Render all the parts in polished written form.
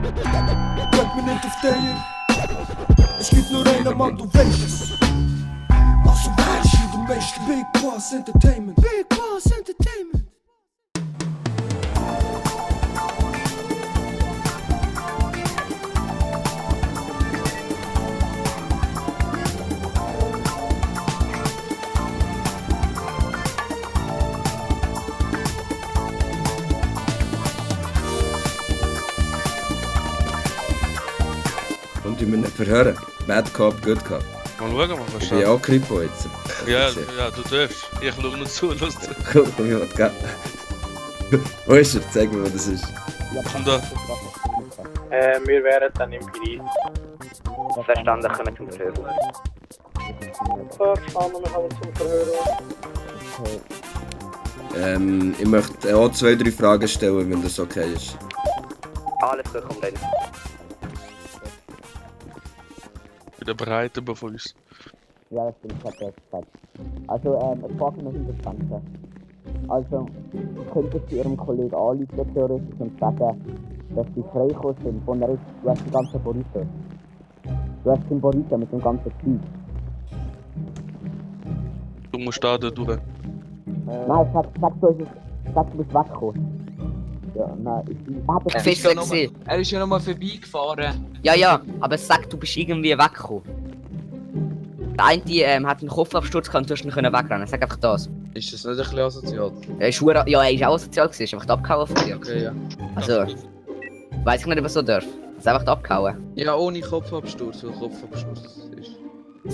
Kijk me nicht auf dir. Es gibt nur einen Mann, du weißt es. Also weißt du, der meiste Big Boss Entertainment. Big Boss Entertainment. Und ich muss nicht verhören. Bad Cop, Good Cop. Mal schauen, was Ich bin auch Kripo jetzt. Ja, du darfst. Ich schaue nur zu. Los. Guck mal, was geht. Wo ist er? Zeig mir, wo das ist. Komm da. Wir wären dann im Paris. Verstanden, kommen zum Verhör. Verstanden, wir kommen zum Verhör. Ich möchte auch 2-3 Fragen stellen, wenn das okay ist. Alles gut, komm rein. Wieder bereit über von uns. Ja, das stimmt, ich hab das gesagt. Also, es fragt mich das Ganze. Also, könntest du Ihrem Kollegen anrufen, theoretisch, und sagen, dass sie freigekommen sind von der du hast die ganze Burrito. Du hast den Burrito mit dem ganzen Zeug. Du musst da durch. Nein, sag du bist weggekommen. Ja, nein, ich hab Fest gesehen. Er ist ja nochmal vorbeigefahren. Ja, aber sag, du bist irgendwie weggekommen. Der eine hat einen Kopfabsturz gehabt und du hast ihn wegrennen. Sag einfach das. Ist das nicht ein bisschen asozial? Er ist auch asozial gewesen, ist einfach abgehauen von dir. Okay, ja. Also, weiss ich nicht, ob er so darf. Ist einfach abgehauen. Ja, ohne Kopfabsturz, weil Kopfabsturz ist.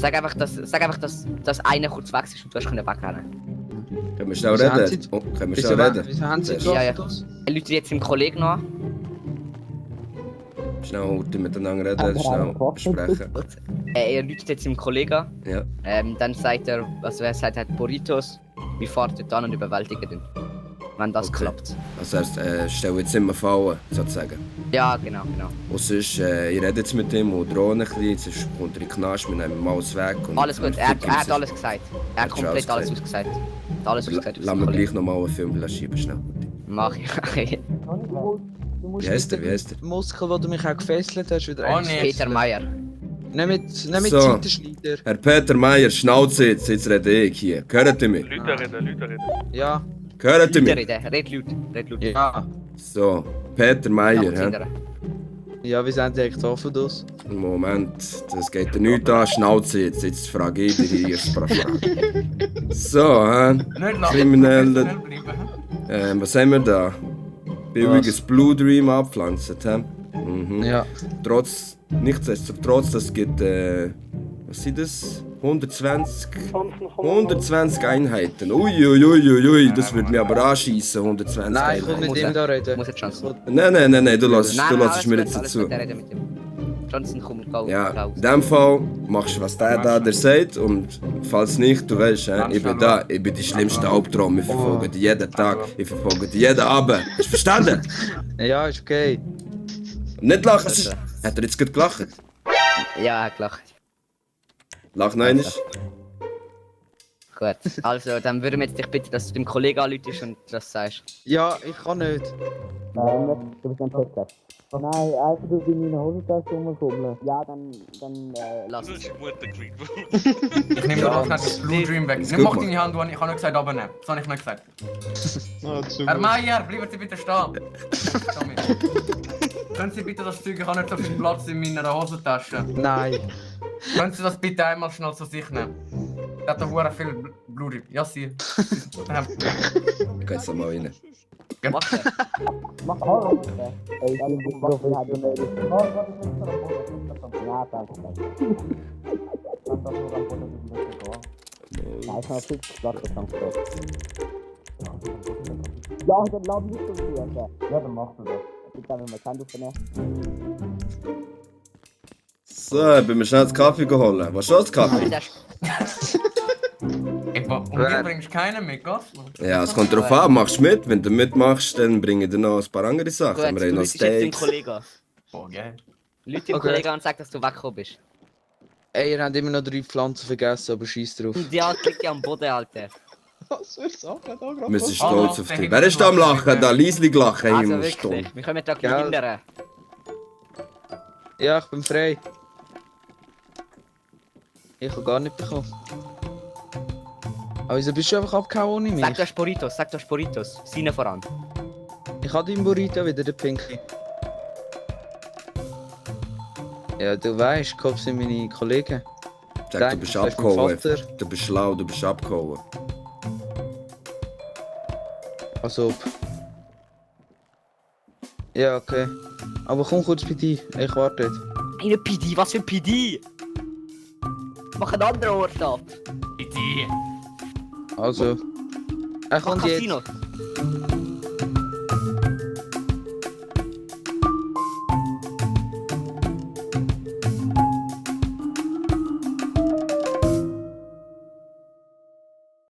Sag einfach, dass einer kurz weg ist und du hast wegrennen. Können wir schnell Wieso haben reden? Sie- Oh, können wir Wieso, schnell reden? wieso haben sie Ja, ja. das? Er läutet jetzt seinem Kollegen noch an. Schnell heute miteinander reden, schnell sprechen. Er läutet jetzt seinem Kollegen an. Ja. Dann sagt er, also er sagt halt Burritos, wir fahren dort an und überwältigen ihn. Wenn das Okay. klappt. Also er stellt jetzt immer Fallen, sozusagen. Ja, genau. Und sonst, ich rede jetzt mit ihm und drohe ein bisschen, sonst kommt er in den Knast, wir nehmen ihm alles weg. Und Alles gut, er hat alles gesagt. Er hat schon komplett alles alles ausgesagt. Alles ausgesagt. Lass mir gleich nochmal einen Film schieben, schnell. Mach ich. Wie heißt der? Muskel, wo du mich auch gefesselt hast, wieder Oh, eins. nee. Peter Meyer. Nicht mit So. Seitenschneider. Herr Peter Meyer, Schnauze jetzt rede ich hier. Hört ihr mich? Leute reden. Ja. Hört ihr mich? Red laut. Ja. So, Peter Meyer, hä? Ja, wie sehen die eigentlich offen aus? Moment, das geht dir nicht an, Schnauze jetzt frage ich dich die erste Frage. So, hä? Nicht lachen, Kriminelle. professionell bleiben. Was haben wir da? Billiges Blue Dream abpflanzen, hä? Mhm. Ja. Nichtsdestotrotz, das gibt, was sind das? 120 Einheiten. Uiuiuiui, das würde mich aber anschießen, 120 Nein, ich will Einheiten. mit ihm da reden. Muss jetzt Johnson. Nein, du lässt alles mir gut, jetzt alles dazu. gut, er redet mit ihm. Johnson, komm, go. Ja, in dem Fall machst du, was der sagt, und falls nicht, du weißt, ich bin da, ich bin die schlimmste Albtraum, ich verfolge dich jeden Tag, ich verfolge dich jeden Abend. Hast du verstanden? Ja, ist okay. Nicht lachen, hat er jetzt gerade gelacht? Ja, er hat gelacht. Lach noch einmal. Gut. Also, dann würden wir jetzt dich bitten, dass du deinem Kollegen anrufst und das sagst. Ja, ich kann nicht. Nein, du bist ein Peter. Nein, einfach du in meine Hosentasche rumfummeln. Ja, dann Lass Das es. ist Mutterklick. Ich nehme dir auch das Blue Dream weg. Nimm mach deine Hand, ich habe nicht gesagt abnehmen. Das habe ich nicht gesagt. Herr Meier, bleiben Sie bitte stehen. Tommy. Können Sie bitte das Zeug, ich habe nicht so viel Platz in meiner Hosentasche. Nein. Können Sie das bitte einmal schnell zu sich nehmen? Der hat da hure viel Blue Dream. Ja, Sie. Ich geh jetzt mal rein. Mach das. mach auch. Ey, ich bin so viel hat du nicht. Ja, danke. Nein, ich habe viel gesagt, danke. Ja, dann lass mich so tun. Ja, dann machst du das. Ich kann mir mal Hand aufnehmen. So, ich bin mir schnell das Kaffee geholt. Was ist das Kaffee? Und du bringst keinen mit, gell? Ja, es kommt drauf an, machst du mit. Wenn du mitmachst, dann bringe ich dir noch ein paar andere Sachen. Gut, Wir haben du noch rufst jetzt deinen Steaks. Kollegen an. Oh, geil. Ruf deinen Okay. Kollegen an und sag, dass du weggekommen bist. Ey, ihr habt immer noch 3 Pflanzen vergessen, aber scheiß drauf. Und die Hand liegt ja am Boden, Alter. Was für Sachen da gerade? Wir sind stolz auf dich. Wer ist da am Lachen? Da, leislich lachen hier Also im wirklich, Sturm. wir können da Gell? hindern. Ja, ich bin frei. Ich habe gar nicht bekommen. Aber wieso bist du einfach abgehauen ohne mich? Sag du hast Burritos. Seine voran. Ich habe deinen Burrito wieder, der Pinky. Ja, du weißt, Cops sind meine Kollegen. Sag, du bist das ist mein abgehauen. Vater. Du bist schlau, du bist abgehauen. Also. Ja, okay. Aber komm kurz bei dir, ich warte dort. Eine PD, was für ein PD? Mach einen anderen Ort ab. Bitte. Also. Er Mach kommt jetzt. Casino.